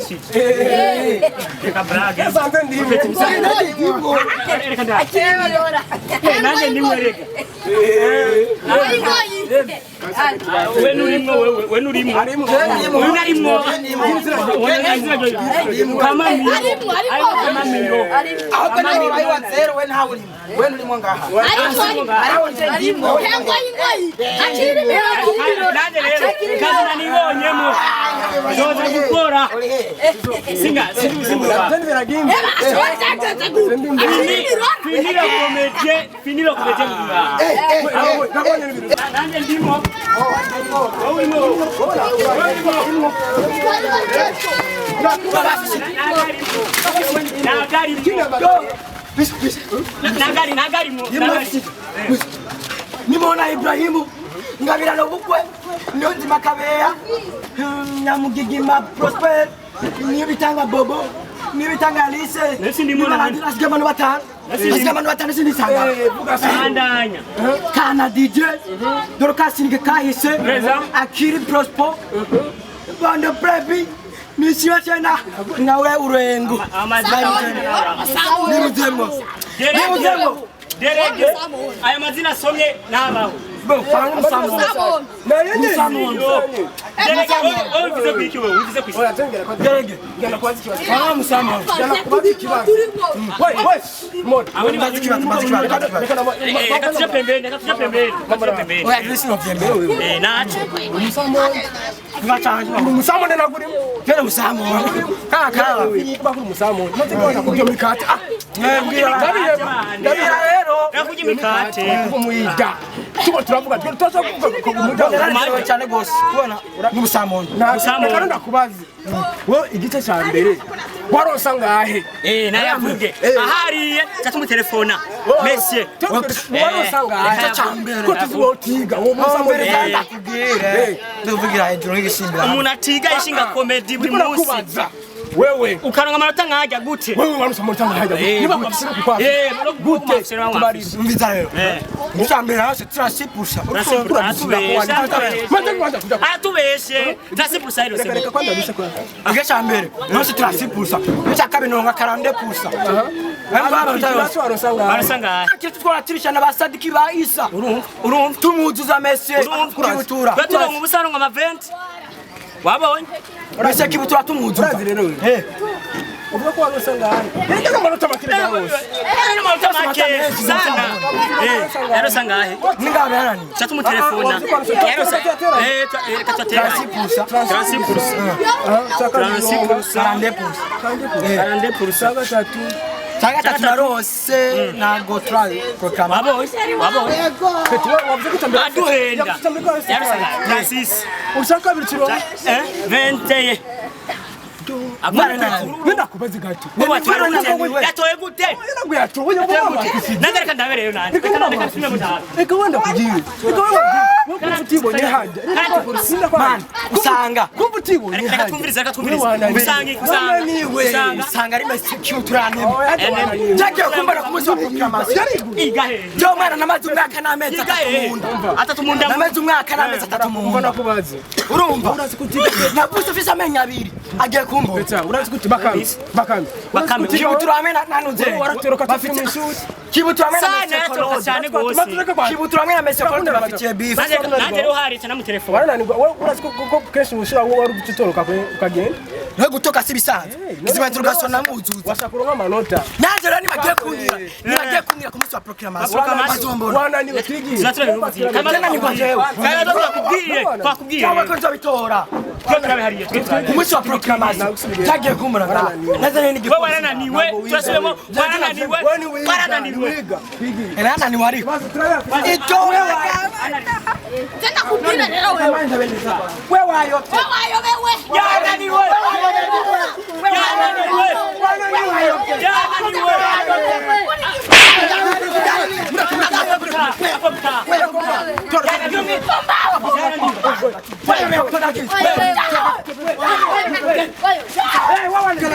Warampfishije. Reka brage. Sanze ndimo. Reka ndaje. Nanjye ndimwe reka. We nurimwo wewe, we nurimwo. Uyu narimwo. Kamamiro. Kamamiro. Ahubwo nawe wabaye wa zero, we ntawe urimo, we nturimo ngaha. Nanjye rero kazi nanibonyemo. Zoza gukora. Singa, singa. Zende biragimba. Finira comédien, finira comédien. Nabonye n'ibintu. Nanjye ndimo. Wowe urimo. Wowe urimo. Nagarimo. Nagari, nagarimo. Nimona Ibrahimu Ngabirano bukwe Niyonzima Kabeya Nyamugigima Prosper Niyobitanga Bobo Niyobitanga Alice. Nasi ndimo nani? Nasigaye abantu batanu. Nasigaye abantu batanu sindisanga. Bandanya. Kana DJ Dorcas Nige kahise. Preza. Akiri Prospo Bondo Prebi Misiwa tena nawe urengo. Nibuzemo. Nibuzemo. Derege. Aya mazina asomye nabaho. Derege, wowe uvuze kwiki wewe, uvuze kwiki. Oya tengera kwa Derege. Ngenda kubaza ikibazo. Ah, musamo. Ngenda kubaza ikibazo. Wait, wait. Mon. Abo ni Mbaza ikibazo, mbaza ikibazo, mbaza ikibazo. Reka na Reka tuje pembeni, reka tuje pembeni, reka tuje pembeni. Oya, Chris no vyembe. Eh, nacho. Ngachanje. Musamo nena kuri. Tena musamo. Kaka kaka. Bakuru musamo. Maze kwanza kurya mikate. Ah, Mbwira. Ndabira rero. Reka kurya imikate. Kumwida. Tuko turavuga, turaza kuvuga ko kumwida. Naranezerewe cyane gose kubona n'umusamo. Musamo. Reka ndakubaze. Wowe igice cya mbere waronsa ngahe? Eh, naye avuge. Ahariye, cyatumutelefona. Monsieur. Waronsa ngahe? Igice cya mbere. Ko tuzi wowe utiga, wowe musamo Mbere ndakubwire. Ndavugira hejuru nk'igisimbira. Umuntu atiga yishinga comedy buri munsi. Ndakubaza. Wewe Ukaronka amanota nkajya gute? wewe waronsa amanota ngahe? Niba kwafisira kukwa. Eh, Gute? Tubarira. Umviza rero. Eh. Icya mbere hasi turasipusha. Maze kwanza kuja. Atubeshe. Turasipusha hilo Reka sema. kwanza bishe kwanza. Igice cya mbere hasi turasipusha. Icya kabiri nonga karande pusa. Ikibazo waronsa ngahe? Barasa ngahe? Kitu twaratirishana na basadiki ba Isa. Urumva? Urumva? Tumuzuza mese kibutura. Baturonka ubusa aronka ama 20. Wabonye? Mese kibutura tumuzuza. Urazi rero wewe. Uvuga ko waronsa ngahe? Reka amanota make rwose. Amanota make sana. Eh, yaronsa ngahe? Ningabe yarani. Cyatumutelefona. Yaronsa. Eh, reka tuatera. Turasipusha. Turasipusha. Turasipusha. Karande pusa. Karande pusa. Gatatu. Cya gatatu narose ntabwo turaprograma. Wabonye? Wabonye? Wavuze ko utambere. Aduhenda. Yaronsa ngahe? Francis. Ushaka kabiri kiro. Eh, 20. Nenda kubaza gato. Yatoye gute? Ntabwo yatoye ngo Nange reka ndabereyo nanje. Reka reka nsubire mu ntara. Reka wenda kugiye. Reka wenda kugiye. Kumva utibonye hajya. Man, usanga. Kumva utibonye Reka hajya. twumvirize, reka twumvirize. Usanga usanga. Niwe Usanga. usanga ari mese kibutura ntebe. Byagiye kumbara ku munsi wa proclamation. Igahe. Byo mwana namaze umwaka n'amezi atatu Igahe. mu nda. Atatu mu nda. Namaze umwaka n'amezi atatu mu Umva nda. nakubaze. Urumva? Navutse ufise amenyo abiri. Agiye kumbona. Beta, urazi kuti bakame. Bakame. Bakame. Kibutura hamwe na nanuze. Waratoroka tuvuye mu ishuri. Kibutura hamwe na Sana mese yaratoroka Claude. cyane gose. Kibutura hamwe na mese Claude bafitiye beef. Nanjye nanjye rero hari cyane mu telefone. Warananirwa. Wowe urazi ko ko kenshi ushira wowe wari utoroka ukagenda. No gutoka si bisanzwe. Izibanza ugasona muzuza. Washaka kuronka amanota. Nanjye rero nibagiye kumbwira. Nibagiye kumbwira ku munsi wa proclamation. Bazombona. Wananiwe twigiye. Tuzatura bivuze. Ndananirwa jewe. Kandi twakubwiye, twakubwiye. Cyangwa ko nzobitora. Twe turabihariye, twe Ku turabihariye. munsi wa proclamation. Cyagiye kumbura ngaha. Nazanye Wewe n'igipolisi. warananiwe, turasubiyemo, warananiwe, warananiwe. Wiga. Twigiye. Narananiwe ariko. Icyo wewe. Wewe wayotse. Yarananiwe. Yarananiwe. Yarananiwe. No, no, no,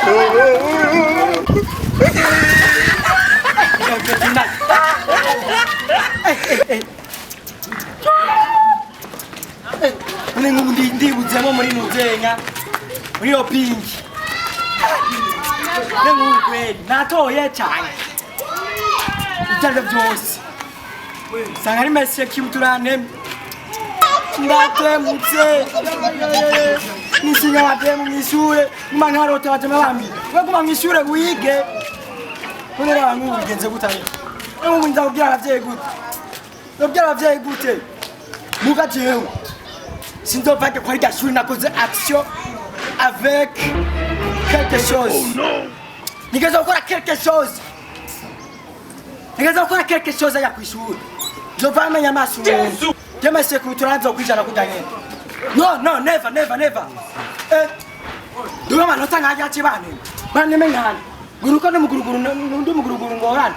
no. None nk'ubu ndibuzemo muri nuzenya muri iyo pingi. None nk'ubu kweli natoye cyane, ibyo aribyo byose usanga ari mesiye kibuturane. Ndatemutse nishinga abatemu mwishure, nguma nkarota batema bambwira we guma mwishure wige. None raba nk'ubu bigenze gute? Ariko nk'ubu nza kubwira abavyeyi gute? Nzobwira abavyeyi gute? Muga jewe sinzovage kwa rya shuri, nakoze action avec quelque chose. Nigeze gukora quelque chose, nigeze gukora quelque chose ajya kwishuri, nzova amenya amaso umuntu jemese kubitura, nzokwijana kurya nyene. No, no, never, never, never. Duwe amanota nkajya aci banene baneme nkane nguruko n'umuguruguru n'undi muguruguru ngorane.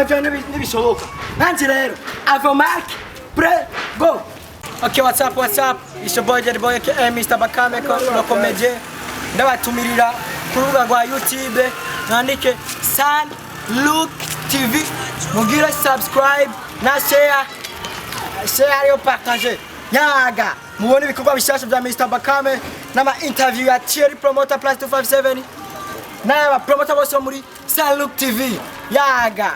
Ivyo ntibishoboka. Nanje rero avomark pre go. Okay, what's up, what's up? It's your boy Jerry Boy aka Mr. Bakame no Comedy. Ndabatumirira ku rubuga rwa YouTube, mwandike San Look TV, mugire subscribe na share, share ariyo partage. Yaga mubone ibikorwa bishasha vya Mr. Bakame n'ama interview ya Thierry Promoter plus 257 n'aba promoter bose bo muri San Look TV. Yaga.